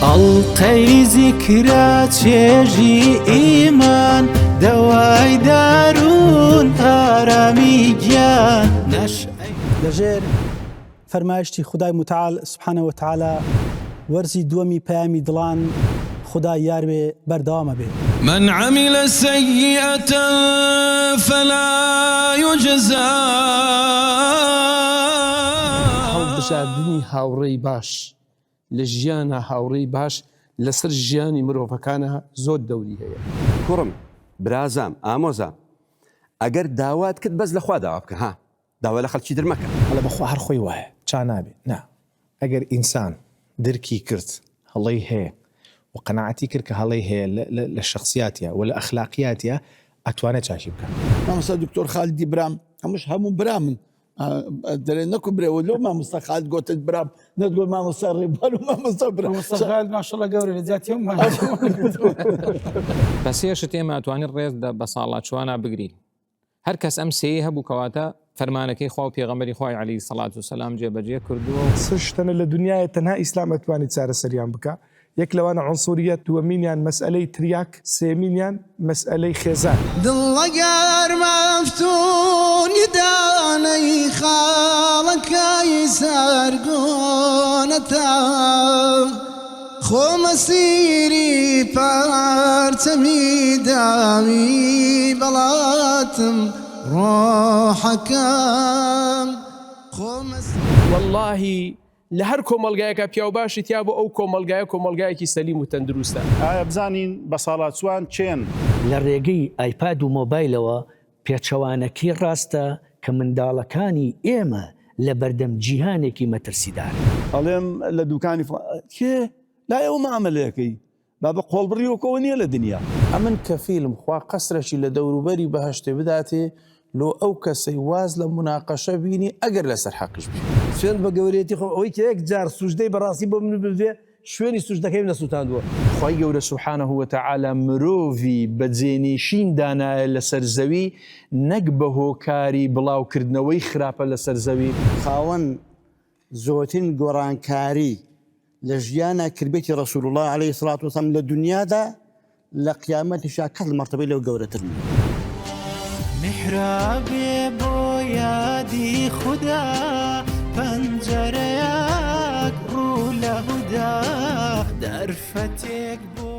ئەڵقەی زیکرا چێژی ئیمان دەوای دارون ئارامی گیان نەشئەی. لەژێر فەرمایشتی خودای متعال سبحانە وتعالی وەرزی دووەمی پەیامی دڵان خودا یار بێ بەردەوام ئەبێ. من عمل سیئە فلا یجزی. هەڵبژاردنی هاوڕێی باش لە ژیانا هاوڕێی باش لەسەر ژیانی مرۆڤەکانا زۆر دەوری هەیە. کوڕم، برازام، ئامۆزام، ئەگەر داوات کرد بەس لە خوا داوا بکە ها، داوا لە خەڵکی تر مەکە. ئەڵێ بەخوا هەر خۆی وایە چا نابێ نا ئەگەر ئینسان درکی کرد هەڵەی هەیە و قەناعەتی کرد کە هەڵەی هەیە لە شەخسیاتیا و لە ئەخلاقیاتیا ئەتوانێ چاکی بکا. مامۆستا دکتۆر خالدی برام هەمووش هەموو برامن دەرێ نەکو برێ لۆ مامۆستا خالد گۆتت برام نەتگۆت مامۆستا ڕێبوار و مامۆستا برام مامۆستا خالد ماشەڵڵا گەورە لە جیاتی هەموومان. بە سێ شت ئێمە ئەتوانین ڕێز لە بەساڵاچووانا بگرین هەر کەس ئەم سێی هەبوو کەواتە فەرمانەکەی خوا و پێغەمبەری خوای عەلەیهی سەڵات و سەلام جێبەجێ کردووە و. چ شتەنە لە دونیایە تەنها ئیسلام ئەتوانێت چارەسەریان بکا یەک لەوانە عونسوریەت، دووەمینیان مەسئەلەی تریاک، سێیەمینیان مەسئەلەی خێزان. دڵ لە گەرمە فتونی دانەی خاڵەکەی سەرگۆنەتە خۆ مەسیری پەرچەمی داوی بەڵاتم ڕۆحەکەم خۆ مەسیری. وەڵاهی لە هەر کۆمەڵگایەکا پیاو باشی تیا بوو ئەو کۆمەڵگایە کۆمەڵگایەکی سەلیم و تەندروستە. ئایا بزانین بەساڵاچووان کێن؟ لە ڕێگەی ئایپاد و مۆبایلەوە پێچەوانەکەی ڕاستە کە منداڵەکانی ئێمە لەبەردەم جیهانێکی مەترسیدارن. ئەڵێم لە دوکانی فڵان کێ لای ئەو مامەلەکەی بابە قۆڵبڕی وەک ئەوە نیە لە دنیا. ئەمن کەفیلم خوا قەسرەکی لە دەوروبەری بەهەشتێ بداتێ لۆ ئەو کەسەی واز لە موناقەشە بینی ئەگەر لەسەر حەقیش بی. سوێند بە گەورەیەتی خۆم ئەوەی کە یەک جار سوجدەی بەڕاستی بۆ من بردبێ شوێنی سوجدەکەیم نەسوتاندووە. خوای گەورە سبحانە وتعالی مرۆڤی بە جێنیشین دانایە لەسەر زەوی نەک بە هۆکاری بڵاوکردنەوەی خراپە لەسەر زەوی. خاوەن زۆرترین گۆڕانکاری لە ژیانا کردبێتی رسول اللە علیە الصلوة والسلام لە دنیادا لە قیامەتیشا کەس مەرتەبەی لەو گەورەتر نییە. میحرابێ بۆ یادی خودا پەنجەرەیەک ڕوو لە هودا دەرفەتێک بۆ.